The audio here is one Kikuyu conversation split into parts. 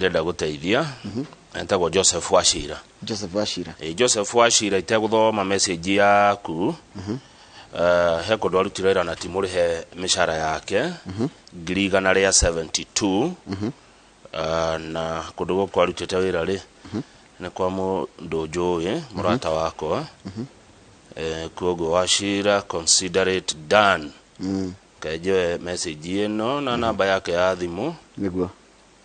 Ndĩrenda gũteithia. Etagwo Joseph Wachira. Joseph Wachira. Ĩ, Joseph Wachira, itegũthoma message yaku, he kũndũ arutire wĩra na ti mũrĩhe mĩcara yake 172,000. Na kũndũ gũkũ arutĩte wĩra rĩ, nĩ kwa mũndũ njũĩ, mũrata wakwa. Koguo Wachira, consider it done. Kenjoe message ĩno na namba yake ya thimũ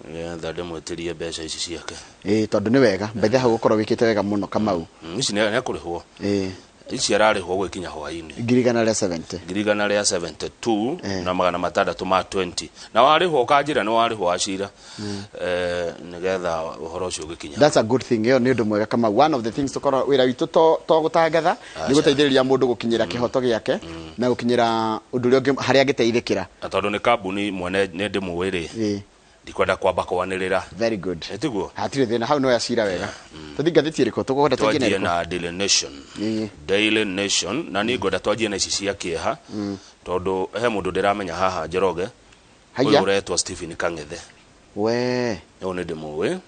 nĩgetha ndĩmwĩtĩrie mbeca ici ciake. Ĩĩ, tondũ nĩ wega mbethe hau gũkorwo wĩkĩte wega mũno, Kamau. Ici nĩ ekũrĩhwo. Ici ararĩhwo gwĩkinya hwaĩ-inĩ. 170,000. 172 na magana matandatũ ma 20. Na warĩhwo ũkanjĩra nĩ warĩhwo, Wacira, nĩgetha ũhoro ũcio ũgĩkinya. That's a good thing. Ĩyo nĩ ũndũ mwega, Kamau. One of the things tũkorwo wĩra witũ to gũtangatha, nĩ gũteithĩrĩria mũndũ gũkinyĩra kĩhoto gĩake na gũkinyĩra ũndũ ũrĩa ũngĩ harĩa angĩteithĩkĩra. Na tondũ nĩ kambuni mwene nĩ ndĩmũĩ rĩ, ndikwenda kwamba kwanĩrĩra. Very good. Ĩ, tiguo? Hatirĩ thĩna hau, no yacira wega. Tũthiĩ ngathĩti ĩrĩkũ tũkwenda twanjie na Twanjie ĩrĩkũ? Na Daily Nation. Daily Nation, na niĩ ngwenda twanjie na ici cia kĩeha, tondũ he mũndũ ndĩramenya haha, Njoroge, ũyũ ũretwo Stephen Kang'ethe. Ũyũ nĩ ndĩmũĩ.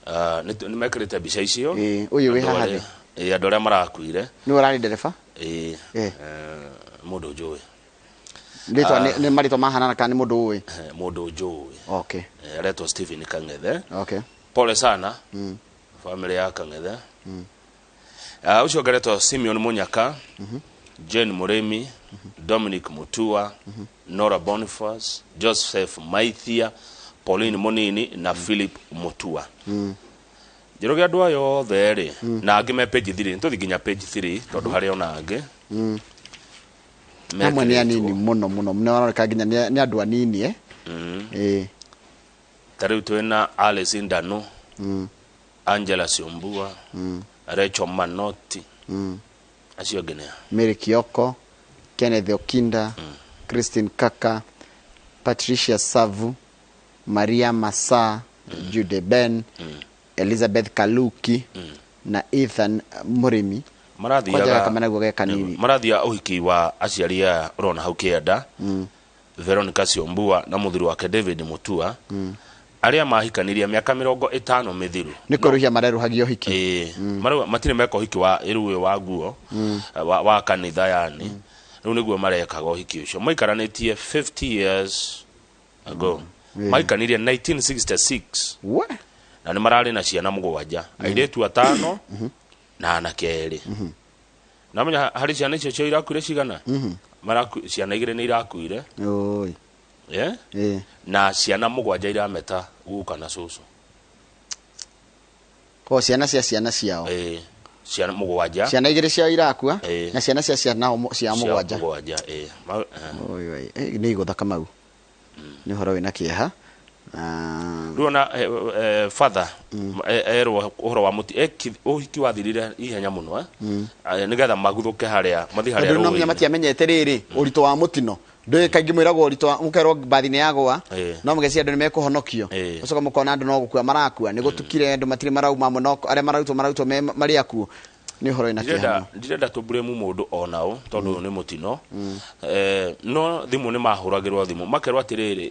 Ah, nĩ mekĩrĩte mbica icio. Ũyũ wĩ Andũ haha arĩa- thĩ? Ĩ, andũ arĩa marakuire. Nĩwe ũrarĩ ndereba? Ĩ, mũndũ njũĩ. Rĩtwa nĩ marĩtwa mahanana kana nĩ mũndũ ũĩ? Mũndũ njũĩ. Aretwo Stephen Kang'ethe. Pole sana family ya Kang'ethe. Ah, ũcio ũngĩ aretwo Simeon Munyaka, Jane Mũrĩmi, Dominic Mutua, Nora Boniface, Joseph Maithia, Pauline Munini na Philip Mutua. Njoroge, andũ aya othe rĩ, na angĩ me page 3, nĩtũthiĩ nginya page 3 tondũ harĩ ona angĩ Amwe nĩ mekĩrĩtwo. anini mũno mũno, nĩ maroneka nginya nĩ andũ anini, eh. Ta rĩu twĩna Alice Ndanu, Angela Siombua, Rachel Manoti. Acio angĩ nĩ a? Mary Kioko, Kenneth Okinda, Christine Kaka, Patricia Savu, Maria Masa, Jude Ben, Elizabeth Kaluki na Ethan Mũrĩmi. Kwanja Marathiaga gaka naguo ge kanini. Marathiaga ũhiki wa aciari aya ũrona hau kĩanda, Veronica Siombua na mũthuri wake David Mutua, arĩa mahikanirie mĩaka 50 mĩthiru. Nĩ kwĩruhia marerũhagia ũhiki. Ĩĩ. Marauga matirĩ meka ũhiki wa rĩu ũyũ wa nguo wa kanitha, yani rĩu nĩguo marekaga ũhiki ũcio maikaranĩtie 50 years ago. Maikanirie 1966. Na nĩ mararĩ na ciana mũgwanja, airĩtu atano na anake erĩ. Namenya harĩ ciana icio cio irakuire cigana? Ciana igĩrĩ nĩ irakuire. Yeah? Na ciana mũgwanja irameta guka na cũcũ. Ko ciana cia ciana ciao. Ĩĩ, ciana mũgwanja. Ciana igĩrĩ ciao irakua na ciana cia ciana cia Cia mũgwanja. Mũgwanja, ĩĩ. Oi, oi. Nĩ igũtha, Kamau, nĩ ũhoro wĩna kĩeha. Ah, Rĩu ona father erwo ũhoro wa mũti ũhiki wathirire ihenya mũno, nĩgetha maguthũke harĩa mathiĩ harĩa tondũ no menya rũĩ-inĩ. Matiamenyete rĩrĩ ũritũ wa mũtino. Ndũĩ kaingĩ mwĩragwo ũritũ wa mũkerwo mbathi nĩ yagũa, no mũgeciria andũ nĩ mekũhonokio. Ũcoka mũkona andũ no gũkua marakua, nĩ gũtukire, andũ matirĩ marauma amwe, no arĩa mararutwo mararutwo marĩ akuũ. Nĩ ũhoro wĩna kĩeha Ndirenda mũno. Ndirenda tũ blame mũndũ onao tondũ ũyũ nĩ mũtino. No thimũ nĩ mahũragĩrwo thimũ makerwo atĩrĩrĩ,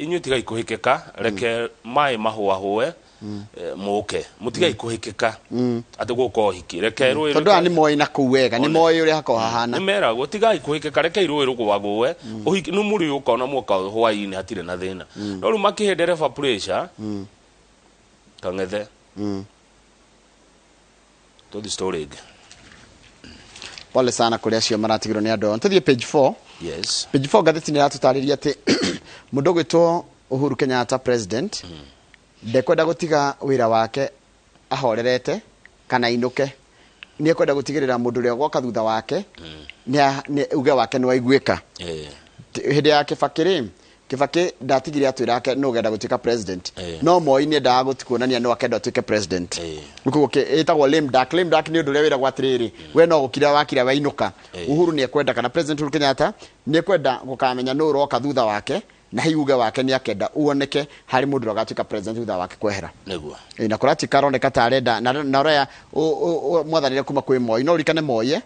inyuĩ tigai kũhĩkĩka, reke maĩ mahũahũe, mũke mũtigai kũhĩkĩka atĩ gũka ũhiki, reke rũĩ Tondũ aya nĩ moĩ na kũu wega, nĩ moĩ ũrĩa hakoragwo hahana. Nĩ meragwo tigai kũhĩkĩka, reke rũĩ rũgũagũe, ũhiki nĩ mũrĩ ũka ona mwoka hwaĩ-inĩ, hatirĩ na thĩna. No rĩu makĩhe ndereba pressure Kang'ethe. Tũthi story ĩngĩ. Pole sana kũrĩ acio maratigirwo nĩ andũ ao. Tũthiĩ page 4. Yes. Page 4 ngathĩti nĩ ĩratũtarĩria atĩ mũndũ ũgwĩtwo Uhuru Kenyatta, president, ndekwenda gũtiga wĩra wake ahorerete kana ainũke. Nĩ ekwenda gũtigĩrĩra mũndũ ũrĩa ũgoka thutha wake nĩ uge wake nĩ waiguĩka. Hĩndĩ ya Kibaki rĩ, Kibaki ndatigire atwĩra ake nũ ũgenda gũtuĩka president. No Moi nĩ endaga kuonania no akenda atuĩke president. Koguo ĩtagwo lame duck. Lame duck nĩ ũndũ ũrĩa wĩragwo atĩrĩrĩ, we no gũkira wakira wainũka. Uhuru nĩ ekwenda, kana President Uhuru Kenyatta nĩ ekwenda gũkamenya nũ ũroka thutha wake, na hihi uge wake nĩ akenda uoneke harĩ mũndũ ũrĩa ũgatuĩka president thutha wake kwehera. Ĩ, na kũratuĩka aroneka ta arenda na ũrĩa mwathanire kuma kwĩ Moi, no ũririkane Moi, eh?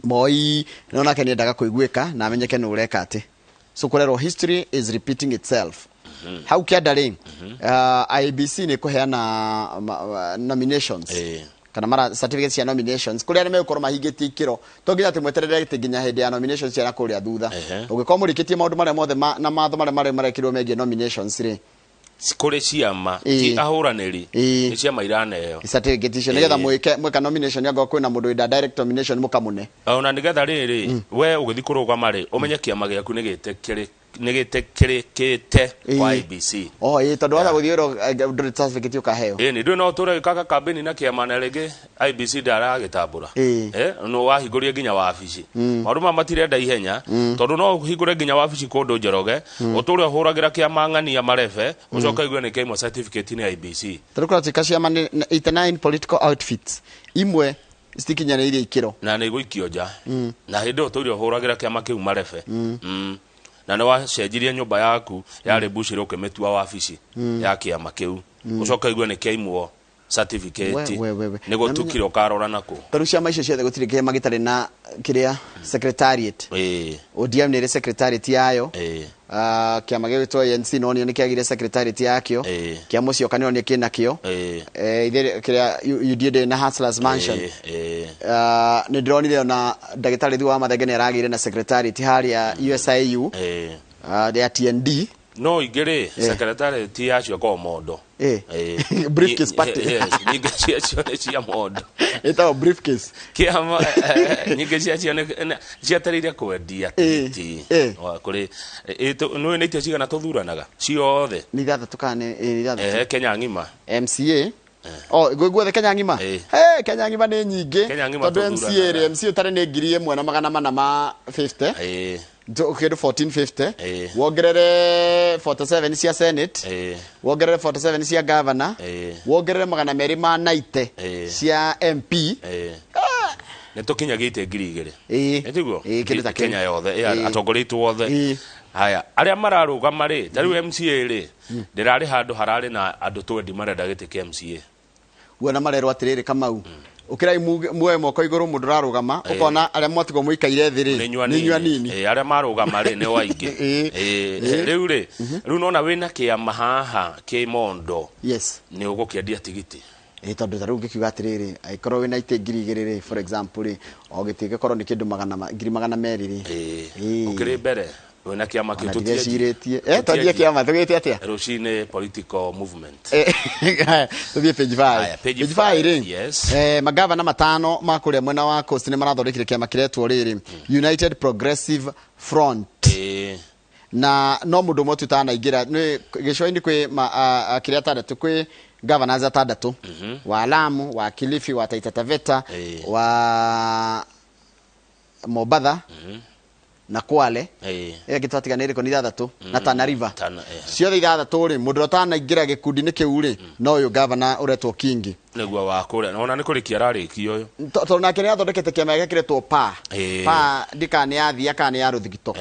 Moi no nake nĩ endaga kũiguĩka na amenyeke nĩ ũreka atĩ. So kũrerwo history is repeating itself. Hau kĩanda rĩ, IEBC nĩ kũheana nominations kana mara certificates cia nominations kũrĩa arĩa megũkorwo mahingĩtie ikĩro. To nginya atĩ mweterere atĩ nginya hĩndĩ ya nominations cia kũrĩa thutha. Ũngĩkorwo mũrĩkĩtie maũndũ marĩa mothe na matho marĩa marĩa marekĩrwo megiĩ nominations rĩ, kũrĩ ciama ti ahũranĩri, nĩ ciama iraneo certificate icio nĩgetha mwĩke mwĩka nomination, angorwo kwĩna mũndũ wĩnda direct nomination mũkamũne. Ona nĩgetha rĩrĩ we ũgĩthiĩ kũrũgama rĩ, ũmenye kĩama gĩaku nĩ gĩtĩkĩrĩkĩte kwa IEBC. Oh, ĩĩ, tondũ waga gũthiĩ wĩrwo ndũrĩ certificate ũkaheo. Ĩni ndũĩ no ũtũre wĩkaga kambĩni na kĩama na rĩngĩ IEBC ndaragĩtambũra. No wahingũrie nginya wabici, maũndũ maya matirenda ihenya, tondũ no ũhingũre nginya wabici kũndũ Njoroge, ũtũre ũhũragĩra kĩama ng'ania marebe, ũcoke ũigue nĩ kĩaimwo certificate nĩ IEBC. Tarĩu kũratuĩka ciama nĩ 89 political outfits, imwe citikinyanĩirie ikĩro. Na nĩ igũikio nja, na hĩndĩ ĩyo ũtũire ũhũragĩra kĩama kĩu marebe, na nĩ wacenjirie nyũmba yaku yarĩ mbucĩrĩ ũkĩmĩtua wabici ya kĩama kĩu, ũcoke ũigue nĩ kĩaimwo certificate. We, we, we, we. Nĩ gũtukire ũkarora nakũ. Tarĩu ciama icio ciothe gũtirĩ kĩama gĩtarĩ na kĩrĩa secretariat. ODM nĩ ĩrĩ secretariat yayo. Kĩama gĩgwĩtwo ANC nonio nĩ kĩagire secretariat yakĩo. Kĩa Mũcioka nĩonio kĩna kĩo. Ithe kĩrĩa UDA ndĩrĩ na Hustlers Mansion. Nĩ ndĩronire ona ndagĩtarĩ Thuo wa Mathenge nĩ aragĩire na secretariat harĩa USIU, ya TND. No ingĩ rĩ, secretariat yacio ĩkoragwo mondo. Briefcase party. Yes, nyingĩ ciacio nĩ cia mondo. Ĩtagwo briefcase. Kĩama nyingĩ ciacio cietereire kwendia tigiti. Kũrĩ nĩũĩ nĩ itĩ cigana tũthuranaga ciothe? Nĩ ithathatũ kana nĩ ithathatũ? Kenya ng'ima. MCA. Oh, guothe Kenya ng'ima? Hey, Kenya ng'ima nĩ nyingĩ. Kenya ng'ima Tondũ MCA tũthuranaga. rĩ, MCA ũtarĩ nĩ 1450. Kĩndũ 1450. Wongerere 47 cia Senate. Wongerere 47 cia governor. Wongerere magana merĩ ma 90 cia MP. Nĩ tũkinyagia itĩ 2000. Nĩ tiguo? Ĩĩ, kĩndũ ta kĩu. Kenya yothe, atongoria aitũ othe. Haya, arĩa mararũgama rĩ, ta rĩu MCA rĩ, ndĩrarĩ handũ hararĩ na andũ 20 marenda gĩtĩ kĩa MCA. Guona marerwo atĩrĩrĩ, Kamau, ũkĩrai muoe moko igũrũ mũndũ ũrarũgama, ũkona arĩa mwatigwo mũikaire thĩ rĩ, Nĩ nĩ inyua nini. Arĩa marũgama rĩ nĩ waingĩ. Rĩu rĩ, rĩu nona wĩna kĩama haha kĩ mondo. Nĩ ũgũkĩendia tigiti. Tondũ ta rĩu ngĩkiuga atĩrĩrĩ, angĩkorwo wĩna itĩ 2000 rĩ, for example rĩ, o gĩtĩ gĩkorwo nĩ kĩndũ 200,000 rĩ. Ũkĩrĩ mbere wĩna kĩama kĩu Ona tũtienjie. ndireciirĩtie. Twanjie kĩama, tũgĩte atĩa? Rũcinĩ political movement. Tũthiĩ page 5. Haya, page Page 5 rĩ. 5, yes. Magavana matano ma kũrĩa mwena wa Coast nĩ marathondekire kĩama kĩretwo rĩrĩ United Progressive Front. Na no mũndũ ũmwe tu ũtanaingĩra nĩ gĩcũa-inĩ kwĩ kĩrĩa atandatũ, kwĩ governors atandatũ, wa Lamu, wa Kilifi, wa Taita Taveta, wa Mombatha na Kwale. Ĩyo ĩngĩ twatiganĩire nĩ ithathatũ na Tana River. Tana, Ciothe ithathatũ rĩ, mũndũ ũrĩa ũtanaingĩra gĩkundi-inĩ kĩu rĩ, no ũyũ governor ũretwo Kingi. Nĩguo wa kũrĩa. Ona nĩ kũrĩkia ararĩkia ũyũ. Tondũ nake nĩ athondekete kĩama gĩake kĩretwo PA. PA ndikana nĩ ya Thia kana nĩ ya Rũthigito.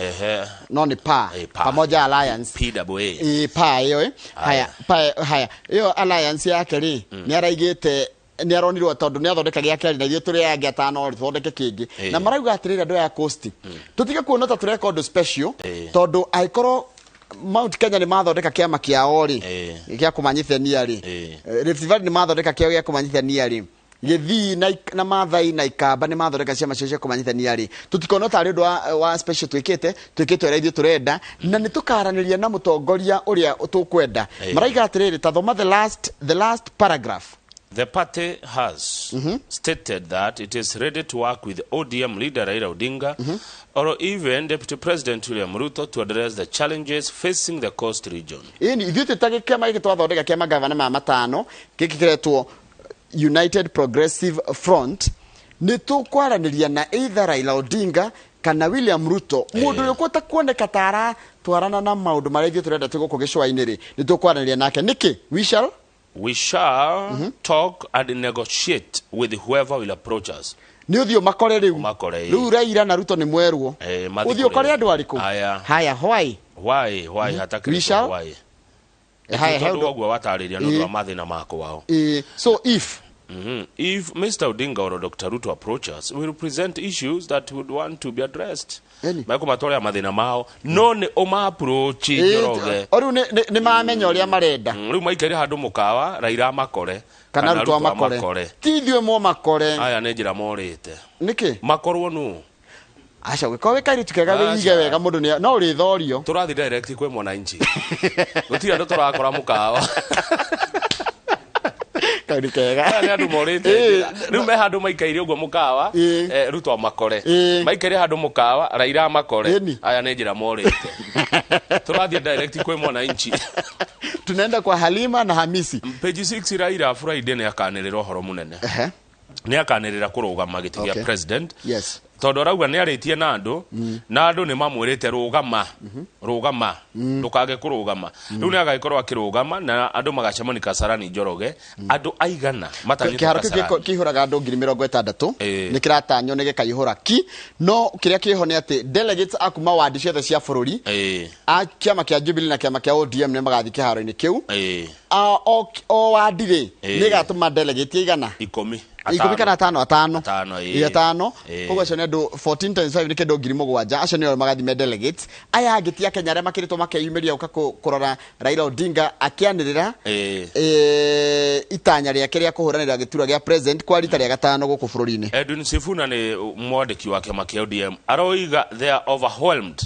No nĩ PA. PA. Pamoja Alliance. PWA. PA ĩyo, ĩ. Haya, PA, haya. Ĩyo alliance yake rĩ, nĩ araigĩte, nĩ aronirwo tondũ nĩ athondeka gĩake rĩ, na ithuĩ tũrĩ aya angĩ atano rĩ, tũthondeke kĩngĩ. Na marauga atĩrĩrĩ andũ aya Coast, tũtige kuona ta tũreka ũndũ special, tondũ angĩkorwo Mount Kenya nĩ mathondeka kĩama kĩao rĩ, gĩa kũmanyithania rĩ, Rift Valley nĩ mathondeka kĩao gĩa kũmanyithania rĩ, Gĩthii na Maathai na Ikamba nĩ mathondeka ciama cio cia kũmanyithania rĩ, tũtikona tarĩ ũndũ wa special twĩkĩte, twĩkĩte ũrĩa ithuĩ tũrenda, na nĩ tũkaranĩria na mũtongoria ũrĩa tũkwenda. Maraiga atĩrĩrĩ, ta thoma the last paragraph. The party has stated that it is ready to work with ODM leader Raila Odinga or even Deputy President William Ruto to address the challenges facing the coast region. Ĩni, ithuĩ twĩta kĩama gĩkĩ twathondeka kĩa magavana maya matano, gĩkĩ kĩretwo United Progressive Front, nĩ tũkwaranĩria na either Raila Odinga kana William Ruto. Mũndũ ũrĩa ũkũhota kuoneka ta aratwarana na maũndũ marĩa ithuĩ tũrenda twĩ gũkũ gĩcũa-inĩ rĩ, nĩ tũkwaranĩria nake. Nĩkĩ? We shall? We shall talk and negotiate with whoever will approach us. Nĩ ũthiũ makore rĩu. Makore, ĩ. Rĩu Raila na Ruto nĩ mwerwo. Mathiĩ Ũthiũ ũkore kũrĩ. andũ arĩkũ? Haya. Haya, why? Why? Why? Hatakĩrĩ We shall? why? Haya, Tondũ haya, ũguo watarĩria nĩ ũndũ wa mathĩna ma kwao. So if If Mr. Odinga or Dr. Ruto approach us, we will present issues that would want to be addressed. Eni. Mekũmatwarĩra mathĩna mao no nĩ ũma approach Njoroge. O rĩu nĩ mamenya ũrĩa marenda. Rĩu maikaire handũ mũkawa Raila makore kana Ruto amakore, ti ithuĩ mo makore. Aya nĩ njĩra morĩte. Nĩkĩ? Makorwo nũ? Aca, ũgĩkorwo wĩ kairĩtu kega Aca. wĩige wega mũndũ no ũrĩthorio. Tũrathiĩ direct kwĩ mwananchi, gũtirĩ andũ tũrakora mũkawa. Kau nĩ kega. Aya nĩ andũ morĩte njĩra. Rĩu me handũ maikaire ũguo mũkawa, Ruto amakore, maikaire handũ mũkawa Raila amakore. Aya nĩ njĩra morĩte, tũrathiĩ direct kwĩ mwananchi. Tunaenda kwa Halima na Hamisi. Page 6, Raila Friday nĩ akanĩrĩra ũhoro mũnene. Nĩ akanĩrĩra kũrũgama gĩtĩ gĩa president, tondũ arauga nĩ arĩtie na andũ, na andũ nĩ mamwĩrĩte rũgama, rũgama, ndũkage kũrũgama. Rĩu nĩ agagĩkorwo akĩrũgama na andũ magacemania Kasarani. Njoroge, andũ aigana matanyĩtwo Kĩharo kĩu Kasarani? kĩihũraga andũ 60,000. Nĩ kĩratanywo nĩ gĩkaihũra ki, no kĩrĩa kĩho nĩ atĩ delegates a kuma wandi ciothe cia bũrũri a kĩama kĩa Jubilee na kĩama kĩa ODM nĩ magathiĩ kĩharo-inĩ kĩu. O wandi rĩ, nĩ ĩgatũma delegate igana 10. 10 kana atano, atano. Atano, ĩĩ. Ĩĩ, atano. Koguo acio nĩ andũ 14 times 5 nĩ kĩndũ 7,000. Acio nĩo magathiĩ me delegates. Aya angĩ ti akenya arĩa makĩrĩtwo makeyumĩria gũka kũrora Raila Odinga akĩanĩrĩra itanya rĩake rĩa kũhũranĩra gĩturwa gĩa president kwa rita rĩa gatano gũkũ bũrũri-inĩ. Edwin Sifuna nĩ mwandĩki wa kĩama kĩa ODM, aroiga they are overwhelmed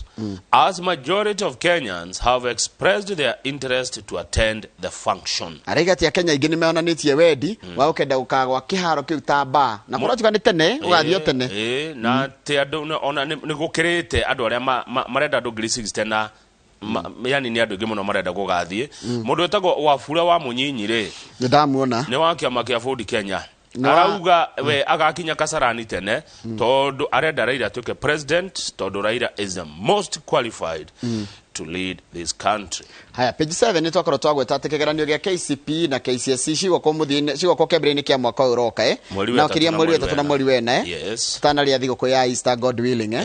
as majority of Kenyans have expressed their interest to attend the function. Araiga atĩ akenya aingĩ nĩ monanĩtie wendi wa gũkenda gũkagwa kĩharo kĩu ta mbaa na kũratuga nĩ tene ũgathiĩ o tene. Ĩĩ, na ti andũ ona nĩ gũkĩrĩte andũ arĩa marenda andũ 60,000 na yani nĩ andũ aingĩ mũno marenda gũgathiĩ. Mũndũ wĩtagwo Wafula wa Mũnyinyi rĩ, Nĩ ndamuona. nĩ wa kĩama kĩa Ford Kenya, Nĩ arauga we agakinya Kasarani tene tondũ arenda Raila atuĩke president, tondũ Raila is the most qualified to lead this country. Haya, page 7 nĩ twakorwo twagweta atĩ kĩgeranio gĩa KCPE na KCSE cigũkwo mũthia-inĩ, cigũkwo kĩambĩrĩria-inĩ kĩa mwaka ũyũ ũroka, Mweri wa na ĩtatũ ũkĩria na mweri wa mweri ĩtatũ na wena. mweri wena, tũtanarĩa thigũkũ ya Easter, God willing.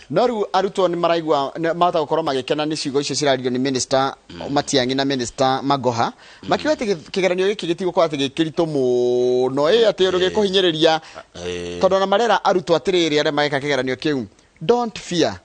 No rĩu arutwo nĩ maraigua mahota gũkorwo magĩkena nĩ ciugo icio ciraririo nĩ Minister Matiang'i na Minister Magoha, makiuga atĩ kĩgeranio gĩkĩ gĩtigũkorwo atĩ gĩkĩritũ mũno, atĩ ũndũ gĩkũhinyĩrĩria, tondũ ona marera arutwo atĩrĩrĩ, arĩa mageka kĩgeranio kĩu, don't fear,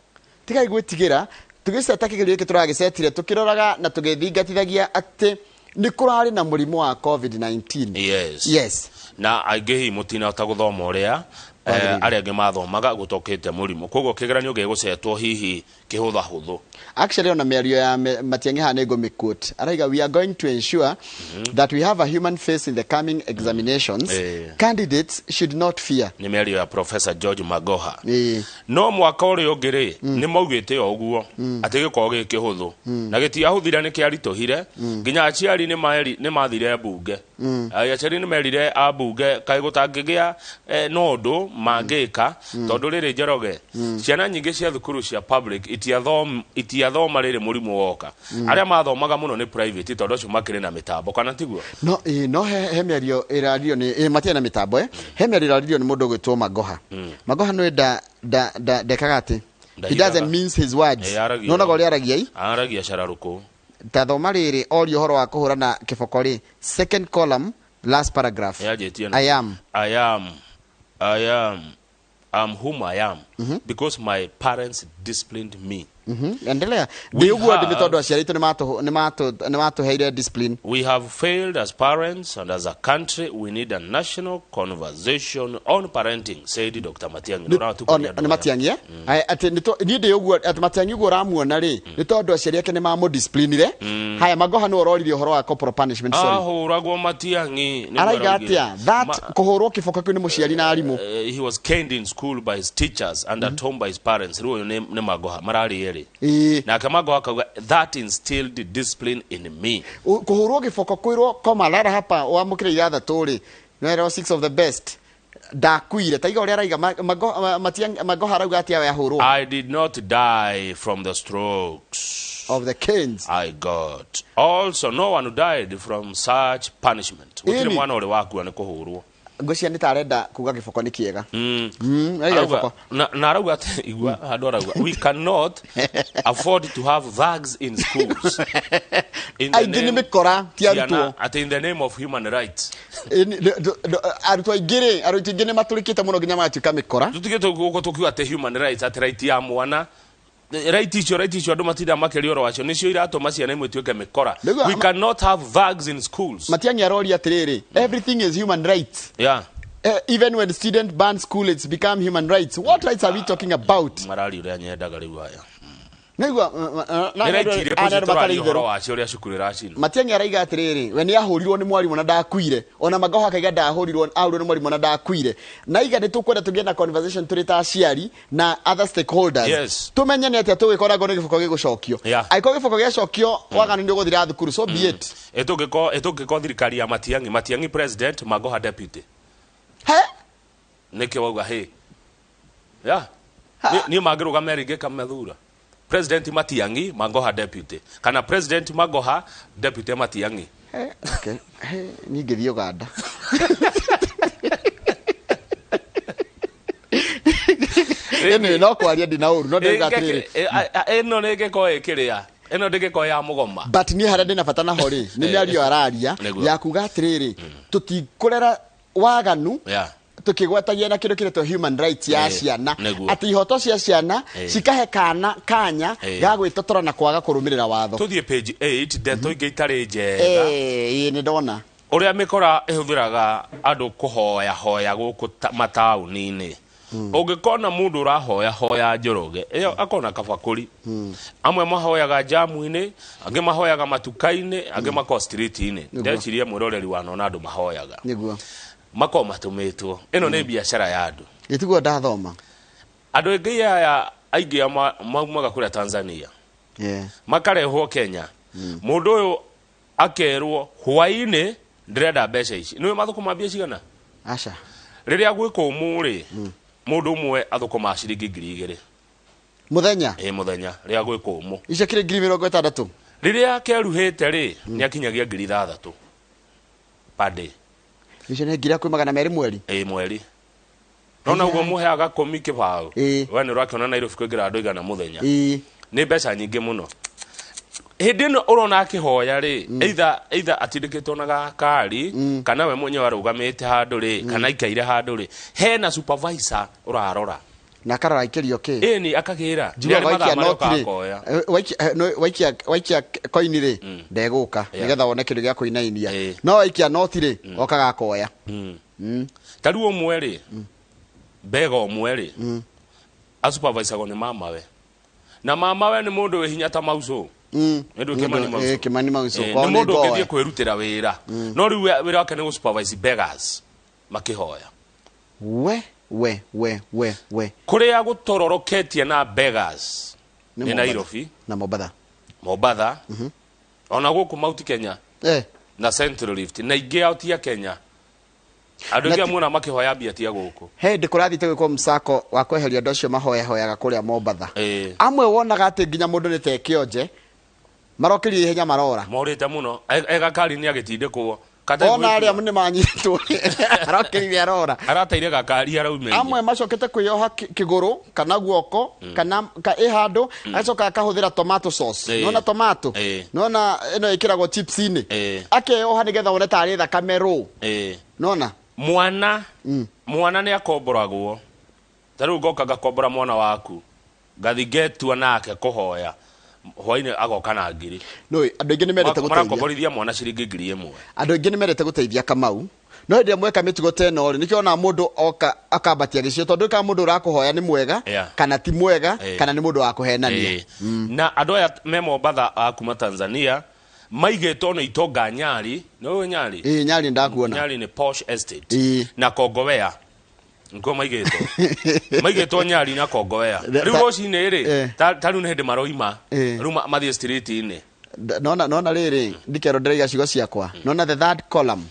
tigai gwĩtigĩra. Tũgĩceta kĩgerio gĩkĩ tũragĩcetire tũkĩroraga na tũgĩthingatithagia atĩ nĩ kũrarĩ na mũrimũ wa COVID-19. Na aingĩ hihi mũtinahota gũthoma ũrĩa Kwagĩrĩire. Arĩa angĩ mathomaga gũtokĩte mũrimũ, koguo kĩgeranio gĩgũcetwo hihi kĩhũthahũthũ. Actually, ona mĩario ya Matiang'i haha nĩ ngũmĩquote. Araiga, "We are going to ensure that we have a human face in the coming examinations. Candidates should not fear." Nĩ mĩario ya Professor George Magoha. No mwaka ũrĩa ũngĩ rĩ, nĩ maugĩte o ũguo atĩ gĩkorwo gĩ kĩhũthũ na gĩtiahũthire, nĩ kĩaritũhire nginya aciari nĩ mathire mbunge. Aciari nĩ merire ambunge kaĩ gũtangĩgĩa no ũndũ mangĩka, tondũ rĩrĩ, Njoroge, ciana nyingĩ cia thukuru cia public itiathoma rĩrĩ mũrimũ woka. Arĩa mathomaga mũno nĩ private, tondũ acio makĩrĩ na mĩtambo, kana tiguo? No no he mĩario ĩraririo nĩ matirĩ na mĩtambo, he mĩario ĩraririo nĩ mũndũ ũgwĩtwo Magoha. Magoha nĩ nda ndekaga atĩ he Ndahigaga. doesn't mince his words. Aragia. Nonaga ũrĩa aragia i Aragia cararũkũ. Ta thoma rĩrĩ, orio ũhoro wa kũhũrana kĩboko rĩ, second column, last paragraph. Yanjĩtie. I am I am I'm whom I am because my parents disciplined me. Endelea. We Ndĩ ũguo ndĩ nĩ tondũ aciari aitũ nĩ matũheire discipline. We have failed as parents and as a country. We need a national conversation on parenting, said Dr. Matiang'i. Ũratukania andũ Nĩ aya. Matiang'i, atĩ niĩ ndĩ ũguo, atĩ Matiang'i ũguo ũramuona rĩ, nĩ tondũ aciari ake nĩ mamũdisciplinire. Haya, Magoha nĩ ũroririe ũhoro wa corporal punishment, sorry. Ahũragwo Matiang'i nĩguo Araiga araugire. atĩa that kũhũrwo kĩboko kĩu nĩ mũciari na arimũ. He was caned in school by his teachers and at home by his parents. Rĩu ũyũ nĩ Magoha mararĩ erĩ. Nake Magoha akauga that instilled discipline in me. Kũhũrwo gĩboko, kwĩrwo koma rara hapa wamũkĩre ithathatũ rĩ, nĩwerwo six of the best, ndakuire. Taiga ũrĩa araiga Magoha arauga atĩa we ahũrwo? I did not die from the strokes Of the canes. I got. Also, no one died from such punishment. Gũtirĩ Ĩni. mwana ũrĩ wakua nĩ kũhũrwo. Ngwĩciria nĩ ta arenda kuga gĩboko nĩ kĩega. Araiga Arauga- gĩboko. Na arauga atĩ igua handũ arauga, "We cannot afford to have thugs in schools in the Aingĩ nĩ name- mĩkora, ti arutwo. ciana, atĩ in the name of human rights." Arutwo aingĩ rĩ, arutwo aingĩ nĩ matũrĩkĩte mũno nginya magatuĩka mĩkora. Tutigĩte gũkũ tũkiuga atĩ human rights, atĩ right ya mwana, right icio andũ matinda makĩria ũhoro wacio, nĩcio iratũma ciana imwe ituĩke mĩkora. Nĩguo. We cannot have thugs in schools. Matiang'i aroria atĩrĩrĩ, "Everything is human rights. Even when student ban school, it's become human rights. What rights are we talking about?" Marari ũrĩa nyendaga rĩu aya. Nĩigua. Nĩ right irĩkũ icio tũraria ũhoro wacio, ũrĩa cukuru ĩracinwo? Matiang'i araiga atĩrĩrĩ, we nĩ ahũrirwo nĩ mwarimũ na ndakuire, ona Magoha akaiga ndahũrirwo, ahũrirwo nĩ mwarimũ na ndakuire. Na iga nĩ tũkwenda tũgĩe na conversation tũrĩ ta aciari na other stakeholders, tũmenye nĩ atĩa tũgĩkora ngo nĩ gĩboko gĩgũcokio. Angĩkorwo gĩboko gĩacokio, waganu nĩ ũgũthira thukuru, so be it. Ĩtũngĩkorwo thirikari ya Matiang'i, Matiang'i president, Magoha deputy. He? Nĩkĩo wauga hĩ ya niĩ mangĩrũgama erĩ ngĩkamethura, president Matiang'i, Magoha deputy, kana president Magoha, deputy Matiang'i. He, okay. He, niĩ ngĩthiĩ Uganda. Anyway, no kwaria ndina ũru, no ndĩrauga atĩrĩrĩ, Ĩno nĩ ĩngĩkorwo ĩkĩrĩa, ĩno ndĩngĩkorwo ya mũgoma. But niĩ harĩa ndĩna bata naho rĩ, nĩ mĩario araria ya kuga atĩrĩrĩ, tũtikũrera waganu tukigwetagia na kindu kiretwo human rights ya ciana, ati ihoto cia ciana cikahe kana kanya ga gwitotora na kwaga kurumirira watho. Tuthiĩ page 8, ndeto ingĩ itarĩ njega. Eh, ĩĩ, nĩ ndona. Ũrĩa mĩkora ĩhũthĩraga andũ kũhoya hoya gũkũ mataũni-inĩ. Ũngĩkona mũndũ ũrahoya hoya Njoroge ĩyo, akona kabakũri. Amwe mahoyaga jamu-inĩ, angĩ mahoyaga matuka-inĩ, angĩ makorwo street-inĩ. Ndeciria mwĩroreri wanona andũ mahoyaga makorwo matũmĩtwo. Ĩno nĩ biacara ya andũ. Gĩtiguo ndathoma. Andũ aingĩ aya, aingĩ maumaga kũrĩa Tanzania, makarehwo Kenya. Mũndũ ũyũ akerwo, "Hwaĩ-inĩ ndĩrenda mbeca ici." Nĩwe mathũkũma mbia cigana? Aca. Rĩrĩa gwĩ kũmũ rĩ, mũndũ ũmwe athũkũmaga ciringi 2,000. Mũthenya? Ĩ, mũthenya rĩrĩa gwĩ kũmũ. Icio kĩrĩ 60,000. Rĩrĩa keruhĩte rĩ, nĩ akinyagia 6,000 per day. Icio nĩ ngiri kwĩ 200 mweri. Ĩ, mweri. Nona ũguo mũheaga kũmi kĩbaũ. We nĩ ũrakĩona Nairobi kũingĩra andũ 100 mũthenya. Nĩ mbeca nyingĩ mũno. Hĩndĩ ĩno ũrona akĩhoya rĩ, either atindĩkĩtwo na gakari, kana we mwenyewe arũgamĩte handũ rĩ, kana aikaire handũ rĩ, hena supervisor ũrarora. Na akarora aikĩrio kĩ. Ĩni, akagĩra. Njugaga Nĩ arĩ waikia mathaa marĩa noti rĩ, ũkakoya. no, waikia koini rĩ, ndegũka nĩgetha wone kĩndũ gĩa kũinainia. No waikia noti rĩ, okaga akoya. Ta rĩu ũmwe rĩ, mbega ũmwe rĩ, asupervisagwo nĩ mamawe, na mamawe nĩ mũndũ wĩ hinya ta Mauco. Nĩ ndũ Kimani Mauco. Kimani Mauco. Nĩ Kwao nĩ mũndũ ũngĩthiĩ ngoya. kwĩrutĩra wĩra, no rĩu wĩra wake nĩ gũsupervise beggars makĩhoya. We we we we we. Kũrĩa gũtororoketie na beggars nĩ Mombatha. Nairobi. Na Mombatha. Mombatha, ona gũkũ Mount Kenya na Central Rift, na ingĩ ao tia Kenya. Andũ Na aingĩ amuona makĩhoya mbia tia gũkũ. He hĩndĩ kũrathiĩte gwĩkwo msako wa kweheria andũ acio mahoyahoyaga kũrĩa Mombatha. Amwe wonaga atĩ nginya mũndũ nĩ te kĩonje marokĩria ihenya marora. Morĩte mũno. Egakari nĩ agĩtindĩkwo. Ona arĩa nĩ manyitwo arokĩrire arora. Arateire gakari araumĩria. Amwe macokete kwĩyoha kĩgũrũ kana guoko kana ĩ handũ, agacoka akahũthĩra tomato sauce. Nona tomato, nona ĩno ĩkĩragwo chips-inĩ, akeyoha nĩgetha wone tarĩ thakame rũ. Nona. Mwana nĩ akomboragwo. Ta rĩu ngoka ngakombora mwana waku, ngathi ngetua nake kũhoya, hwainĩ agoka na ngiri. No andũ aingĩ nĩ mendete gũteithia. Marakomborithia mwana ciringi 1,000. Andũ aingĩ nĩ mendete gũteithia, Kamau, no hĩndĩ ĩrĩa mweka mĩtugo ta ĩno rĩ, nĩkĩo ona mũndũ oka akambatia gĩcicio, tondũ kana mũndũ ũrakũhoya nĩ mwega kana ti mwega, kana nĩ mũndũ wa kũhenania. Na andũ aya me Mombatha a kuma Tanzania maigĩtwo nĩ itonga Nyari. Nĩ ũĩ Nyari? Ĩĩ, Nyari ndakuona. Nyari nĩ posh estate. Na Kongowea nĩkuo maigĩtwo Nyari na Kongowea. Rĩu rũcinĩ rĩ, ta rĩu nĩ hĩndĩ maroima, rĩu mathiĩ street-inĩ. Nona rĩrĩ, ndikerwo ndĩraiga ciugo ciakwa. Nona the third column,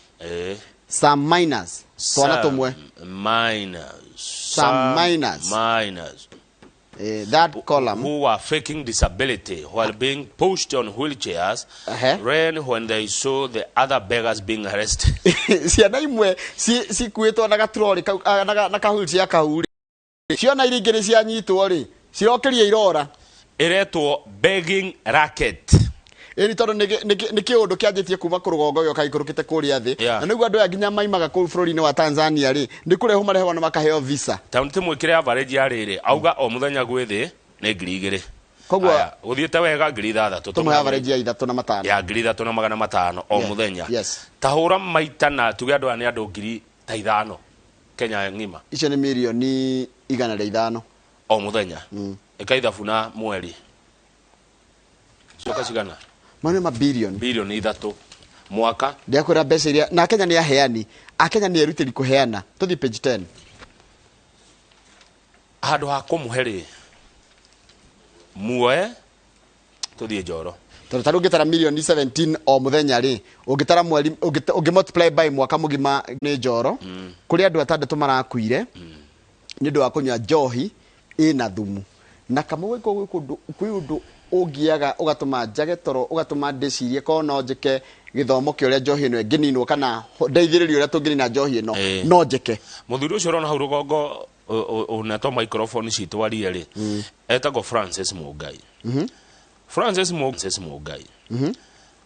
some minors, twana Some tũmwe. minors. Some minors. Minors. That column who were faking disability while being pushed on wheelchairs ran when they saw the other beggars being arrested. Ciana imwe cikuĩtwo na gaturori kau na kahulcia kau rĩ, ciona iria ingĩ nĩ cianyitwo rĩ, cirokĩria irora. Ĩretwo begging racket. Ĩni tondũ nĩ kĩũndũ kĩanjĩtie kuma kũrũgongo gĩoka gĩikũrũkĩte kũrĩa thĩ. Na nĩguo andũ aya nginya maimaga kũu bũrũri-inĩ wa Tanzania rĩ, nĩ kũrehwo marehwo na makaheo visa. Tondũ tũmwĩkĩre average ya rĩrĩ, auga o mũthenya gwĩ thĩ nĩ 2,000. Koguo gũthiĩte wega 6,000. Tũmũhe average ya 3,500. Ya 3,500 o mũthenya. Ta hũra maita na tuge andũ aya nĩ andũ 5,000 Kenya ng'ima. Icio nĩ mirioni 105. O mũthenya. Ĩka ithabu na mweri. Cioka cigana? Mano ma billion. Bilioni 3 mwaka. Ndiakwĩra mbeca iria na Kenya nĩ aheani. Akenya nĩ erutĩri kũheana. Tũthiĩ page 10. Handũ ha kũmũhe rĩ, muoe tũthiĩ Njoro. Tondũ ta rĩu ũngĩtara mirioni 17 o mũthenya rĩ, ũngĩtara mweri, ũngĩ multiply by mwaka mũgima nĩ Njoro, kũrĩ andũ atandatũ marakuire nĩ ũndũ wa kũnyua njohi ĩna thumu. Na kamwe gwĩ kũndũ, kwĩ ũndũ ũngiaga ũgatũma njage toro, ũgatũma ndĩcirie korwo no njĩke gĩthomo kĩa ũrĩa njohi ĩno ĩngĩninwo kana ndeithĩrĩrie ũrĩa tũngĩnina njohi ĩno, no njĩke. Mũthuri ũcio ũrona hau rũgongo ũnetwo microphone citũ arie rĩ, etagwo Francis Mũngai. Francis Mũngai.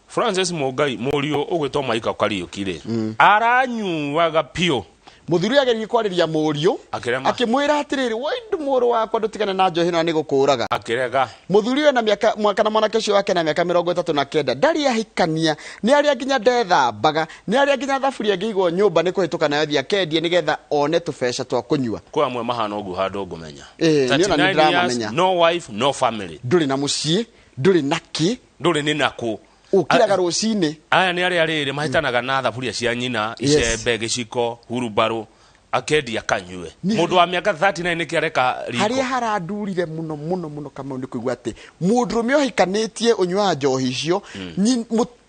Francis Mũngai mũriũ ũgwĩtwo Michael Kariũki rĩ, aranyuaga piũ. Mũthuri ageririe kwarĩria mũriũ, Akĩrema. akĩmwĩra atĩrĩrĩ, woi mũrũ wakwa ndũtigane na njohi ĩno nĩ gũkũraga. Akĩrega. Mũthuri ũyũ na mĩaka, mwaka na mwanake ũcio wake na mĩaka 39, ndarĩ ahikania, nĩ arĩa nginya ndethambaga, nĩ arĩa nginya thaburia ĩngĩigwo nyũmba nĩ kũhĩtũka nayo thiĩ akendie nĩgetha one tũbeca twa kũnyua. Kwĩ amwe mahana ũguo handũ ngũmenya. Niĩ ona nĩ 39 years, ndĩramamenya. no wife, no family. Ndũrĩ na mũciĩ, ndũrĩ na kĩ. Ndũrĩ nĩ nakũ. Ũkĩraga rũcinĩ. Aya nĩ arĩa rĩrĩ mahĩtanaga na thaburia cia nyina, icembe, gĩciko, hurumbarũ, akendia kanyue. Mũndũ wa mĩaka 39 nĩkĩ areka riko? Harĩa harandurire mũno, mũno, mũno Kamau nĩ kũigua atĩ mũndũrũme ũhikanĩtie ũnyuaga njohi icio,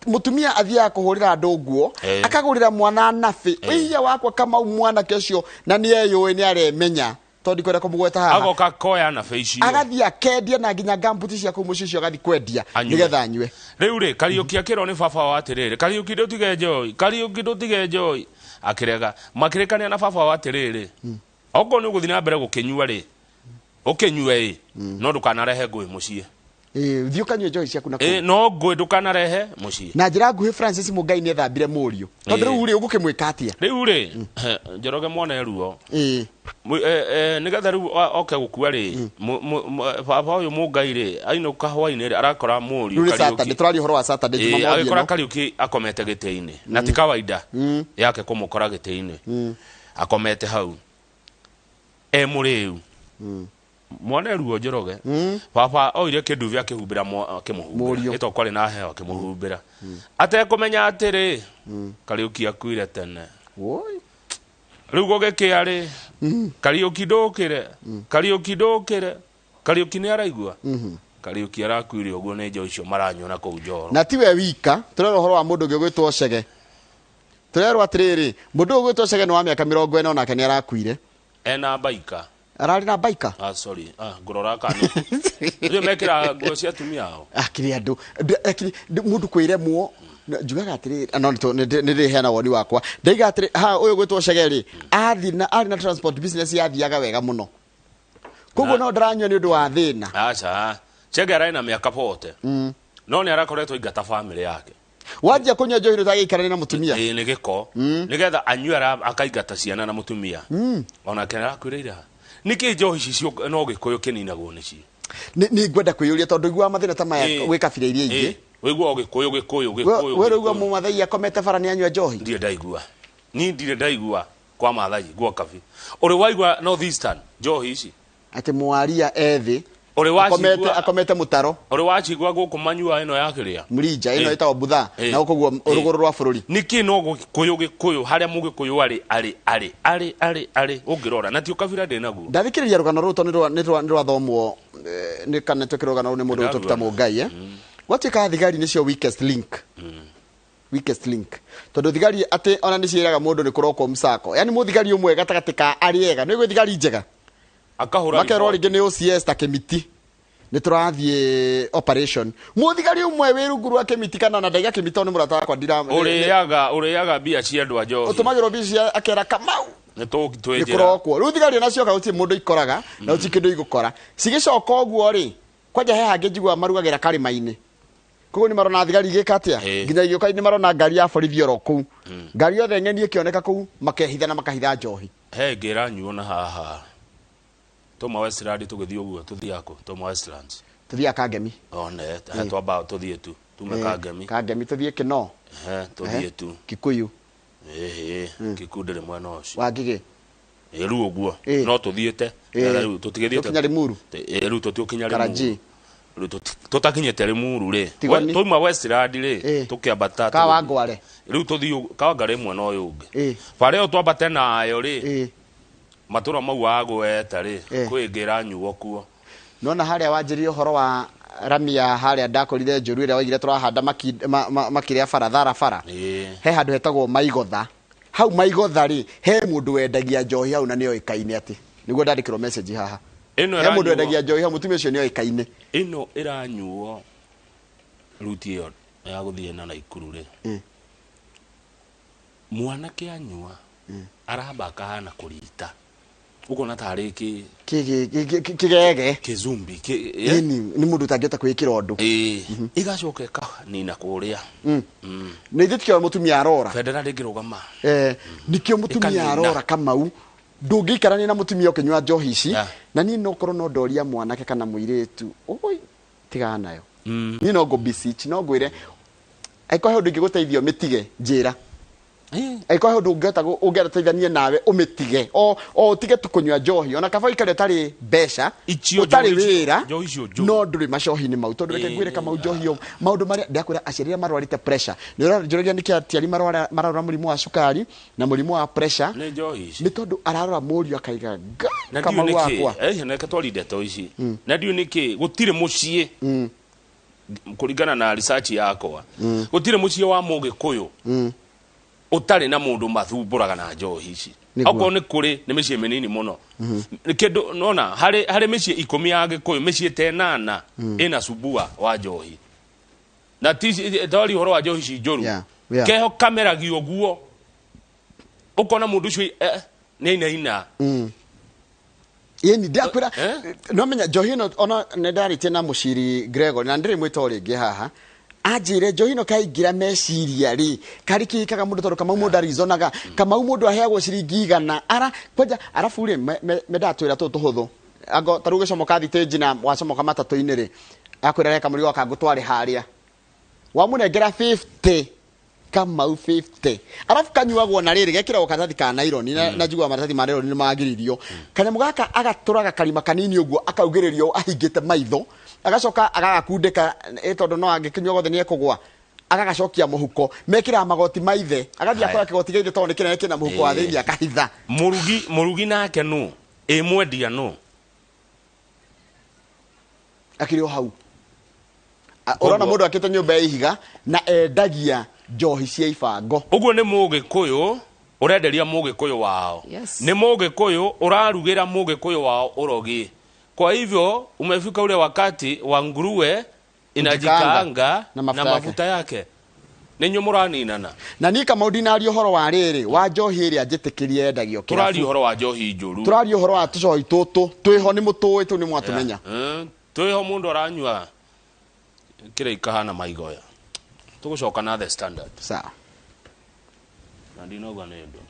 mũtumia athiaga kũhũrĩra andũ nguo, akagũrĩra mwana nabĩ. Ũiya wakwa Kamau mwanake ũcio na nĩ eyũĩ nĩ aremenya. Tondũ ndikwenda kũmũgweta haha. Agoka koya na face icio. Agathiĩ akendia na nginya ngambuti cia kũu mũciĩ ũcio agathiĩ kwendia Anyue. nĩgetha anyue. Rĩu rĩ, Kariũki akĩrwo nĩ baba wao atĩrĩrĩ, Kariũki ndũtige njohi, Kariũki ndũtige njohi. Akĩrega. Makĩrĩkania na baba wao atĩrĩrĩ, okorwo nĩ ũgũthiĩ na mbere gũkĩnyua rĩ, ũkĩnyue ĩ, no ndũkanarehe ngũĩ mũciĩ. Thiĩ ũkanyue njohi ciaku na kũu. No ngũĩ ndũkanarehe mũciĩ. Na njĩra nguhĩ Francis Mũngai nĩ ethambire mũriũ. Tondũ rĩu rĩ, ũgũkĩmwĩka atĩa? Rĩu rĩ, Njoroge mwana ruo. Nĩgetha rĩu oke gũkua rĩ, baba ũyũ Mũngai rĩ, ainũka hwainĩ rĩ, arakora mũriũ Rĩu nĩ Kariũki. Saturday, tũraria ũhoro wa Saturday, Jumamothi Agĩkora ĩno. Kariũki akomete gĩtĩ-inĩ. Na ti kawaida yake kũmũkora gĩtĩ-inĩ. Akomete hau. E mũrĩu. Mwana ruo Njoroge. Baba oire kĩndubi akĩhumbĩra akĩmũhumbĩra. Mũriũ. Ĩto kwarĩ na heho akĩmũhumbĩra. Atekũmenya atĩrĩ, Kariũki akuire tene. Woi. Rĩu gũgĩkĩa rĩ, Kariũki ndũkĩre, Kariũki ndũkĩre, Kariũki nĩ araigua. Kariũki arakuire ũguo nĩ njohi icio maranyua na kũu Njoro. Na tiwe wika, tũrerwo ũhoro wa mũndũ ũngĩ ũgwĩtwo Chege. Tũrerwo atĩrĩrĩ, mũndũ ũyũ ũgwĩtwo Chege nĩ wa mĩaka 40 onake nĩ arakuire. Ena baika. Ararĩ na baika? Sorry. Ngũrora kana. Rĩu mekĩra nguo cia atumia ao. Akĩrĩ andũ, akĩrĩ, mũndũ kwĩremwo, njugaga atĩrĩrĩ, no, nĩ ndĩheana woni wakwa. Ndaiga atĩrĩ, ha, ũyũ gwĩtwo Chege rĩ, athiĩ na, arĩ na transport business yathiaga wega mũno. Koguo no ndaranyua nĩ ũndũ wa thĩna. Aca, Chege ararĩ na mĩaka 40. No nĩ arakoretwo aingata family yake. Wanjia kũnyua njohi ũtagĩikarania na mũtumia? Ĩĩ, nĩ gĩko. Nĩgetha anyue akaingata ciana na mũtumia. Onake nĩarakwĩra ira. Nĩkĩ njohi ici no Gĩkũyũ kĩninagwo nĩcio? Nĩ ngwenda kwĩyũria tondũ iguaga mathĩna ta maya gwĩ kabira iria ingĩ. Wĩiguaga Gĩkũyũ, Gĩkũyũ, Gĩkũyũ, We ũraigua Gĩkũyũ. Mũmathai akomete bara nĩ anyua njohi? Ndirĩ ndaigua. Niĩ ndirĩ ndaigua kwa Mathai, gwa Kabi. Ũrĩ waigua North Eastern njohi ici? Atĩ mwaria ethĩ, Ũrĩ wacigua akomete mũtaro. Ũrĩ wacigua gũkũ manyua ĩno ya kĩrĩa? Mrija ĩno ĩtagwo Buthaa, na gũkũ guo rũgũrũ rwa bũrũri. Nĩkĩ no Gĩkũyũ, Gĩkũyũ, harĩa Mũgĩkũyũ arĩ, arĩ, arĩ, arĩ, arĩ, arĩ, ũngĩrora, na ti ũkabira ndĩ naguo. Ndathikĩrĩria rũgano rũrũ tondũ nĩ rwathomwo, nĩ kana twĩkĩrwo rũgano rũrũ nĩ mũndũ wĩtwo Peter Mũngai, Gwatuĩka thigari nĩcio weakest link. Weakest link. Tondũ thigari atĩ ona nĩ ciĩraga mũndũ nĩ kũrokwo msako. Yaani mũthigari ũmwe gatagatĩ ka arĩa ega, nĩ ũguo thigari njega. Akahũra Makerwo riboti. rĩngĩ nĩ OCS ta Kĩmiti, nĩ tũrathiĩ operation. Mũthigari ũmwe wĩ rungu rwa Kĩmiti, kana ona ndaiga Kĩmiti tondũ nĩ mũrata wakwa, ndira Ũrĩaga mbia cia andũ a njohi. Ũtũmagĩrwo mbica, akera Kamau nĩ tũ twĩ nĩ njĩra. Kũrokwo rĩu thigari ona cioka gũtirĩ mũndũ ikoraga na gũtirĩ kĩndũ igũkora cigĩcoka ũguo rĩ. Kwanja he hangĩ njiguaga marugagĩra karĩma-inĩ, koguo nĩ marona thigari igĩka atĩa. Nginya igĩũka nĩ marona ngari ya borithi oro kũu, ngari yothe ng'eni ĩkĩoneka kũu, makehitha na makahitha njohi. He ĩngĩ ĩranyuo na haha tuma Westland, tũgĩthiĩ ũguo tũthiaga kũ tuma Westlands? Tũthiaga Kangemi. One he twamba tũthiĩ tu tume Kangemi. Kangemi tũthiĩ Kĩno. He tũthiĩ tu. Kikuyu. Ĩhĩ, Kikuyu ndĩrĩ mwena ũcio. Wangigĩ. Ĩ rĩu ũguo no tũthiĩte. Na rĩu tũtigĩthiĩte. Tũkinya Limuru. Ĩ rĩu tũtiũkinya Karanji. Limuru. Rĩu tũtakinyĩte Limuru rĩ. Tigoni. Twauma Westland rĩ, tũkĩambata. Kawangware. Rĩu tũthiĩ Kawangware mwena ũyũ ũngĩ, bara ĩyo twambate nayo rĩ, matũra mau wagweta rĩ, kwĩ ĩngĩ ĩranyuo kuo. Nona harĩa wanjĩria ũhoro wa ramia harĩa ndakorire njũru ĩrĩa waigire tũrahanda makĩrĩa bara thara bara. He handũ hetagwo Maigotha. Hau Maigotha rĩ, he mũndũ wendagia njohi hau na nĩoĩkaine, atĩ nĩguo ndandĩkĩrwo message haha. Ĩno He mũndũ ĩranyuo wendagia njohi hau, mũtumia ũcio nĩoĩkaine. Ĩno ĩranyuo ruti ĩyo ya gũthiĩ na Naikuru rĩ, mwanake anyua aramba akahana kũrita, ũkona tarĩ kĩ Kĩgege. Kĩzumbi Ĩni nĩ mũndũ ũtangĩhota kwĩĩkĩra ũndũ. Ĩĩ, ĩgacoka ĩkanina kũrĩa. Nĩ ithuĩ tikĩoĩ mũtumia arora. Bendera ndĩngĩrũgama. Nikĩo mũtumia Ĩkanina. arora Kamau, ndũngĩikarania na mũtumia ũkĩnyua njohi ici. Na niĩ no korwo no ndoria mwanake kana mũirĩtu oi, tigana nayo. Niĩ no ngũ beseech, no ngwĩre angĩkorwo he ũndũ ingĩgũteithia ũmĩtige, njĩra. Angĩkorwo he ũndũ ũngĩhota ũngĩenda teithanie nawe ũmĩtige, o ũtige tu kũnyua njohi, ona kaba ũikare ũtarĩ mbeca, Icio ũtarĩ njohi icio- wĩra, njohi icio njũru. no ndũrĩ macohi-inĩ mau, tondũ reke ngwĩre Kamau, njohi ĩyo maũndũ marĩa ndakwĩra, aciari arĩa marwarĩte pressure, nĩ ũranjũragia nĩkĩ aciari mararwara mũrimũ wa cukari na mũrimũ wa pressure. Nĩ njohi ici. Nĩ tondũ ararora mũriũ akaiga nga Na ndiũ Kamau nĩkĩ wakwa. Reke twari ndeto ici, na ndiũ nĩkĩ gũtirĩ mũciĩ, kũringana na research yakwa, gũtirĩ mũciĩ wa mũgĩkũyũ ũtarĩ na mũndũ mathumbũraga na njohi ici. Nĩguo. Okorwo nĩ kũrĩ, nĩ mĩciĩ mĩnini mũno. Kĩndũ nona harĩ mĩciĩ 10 ya gĩkũyũ, mĩciĩ ta 8 ĩna subua wa njohi, na ti twari ũhoro wa njohi ici njũru. Keho kameragio ũguo, ũkona mũndũ ũcio nĩ ainaina. Ĩni ndakwĩra. Eh? No menya njohi ĩno, ona nĩ ndarĩtie na mũciri Gregory na ndĩrĩ mwĩta o rĩngĩ haha, anjĩre njohi ĩno kaingĩra meciria rĩ, karĩ kĩkaga mũndũ, tondũ Kamau mũndũ arizonaga, Kamau mũndũ aheagwo ciringi 100 ara kwanja, arabu rĩ mendaga twĩra tũtũ tũhũthũ, ango ta rĩu ũgĩcomoka thitĩnji na wacomoka matatũ-inĩ rĩ, akwĩra reka mũrigo waka ngũtware harĩa, wamũnengera 50 Kamau, 50, arabu kanyuagwo na rĩrĩ gekĩragwo karatathi ka naironi na njiguaga maratathi ma naironi nĩ magiririo. Kanyamũ gaka agatũraga karima kanini ũguo, akaugĩrĩrio ahingĩte maitho, agacoka agagakundĩka tondũ no angĩkĩnyua gothe nĩ ekũgwa, agagacokia mũhuko. Mekĩraga magoti ma ithe, agathiĩ akora kĩgoti gĩa ithe tondũ nĩ kĩnene, kĩna mũhuko wa thĩinĩ, akahitha. Mũrugi nake nũ ĩ mwendia nũ? Akĩrĩ o hau. Ũrona mũndũ akĩte nyũmba ya ihiga na endagia njohi cia ibango. Ũguo nĩ mũgĩkũyũ ũrenderia mũgĩkũyũ wao. Nĩ mũgĩkũyũ ũrarugĩra mũgĩkũyũ wao ũrogi. Kwa hivyo umefika ule wakati wa nguruwe inajikaanga na mafuta na yake. Mafuta yake. Nĩ inyuĩ mũraninana. Na niĩ Kamau ndinaria ũhoro wa rĩrĩ wa njohi ĩrĩa njĩtĩkĩrie endagio Tũraria kĩrabu. ũhoro wa njohi njũru. Tũraria ũhoro wa tũcohi tũtũ twĩho, nĩ mũtũĩ tũu, nĩ mwatũmenya. Twĩho mũndũ aranyua kĩrĩa ikahana maigoya. Tũgũcoka na The Standard. Sawa. Na ndinauga nĩ ũndũ.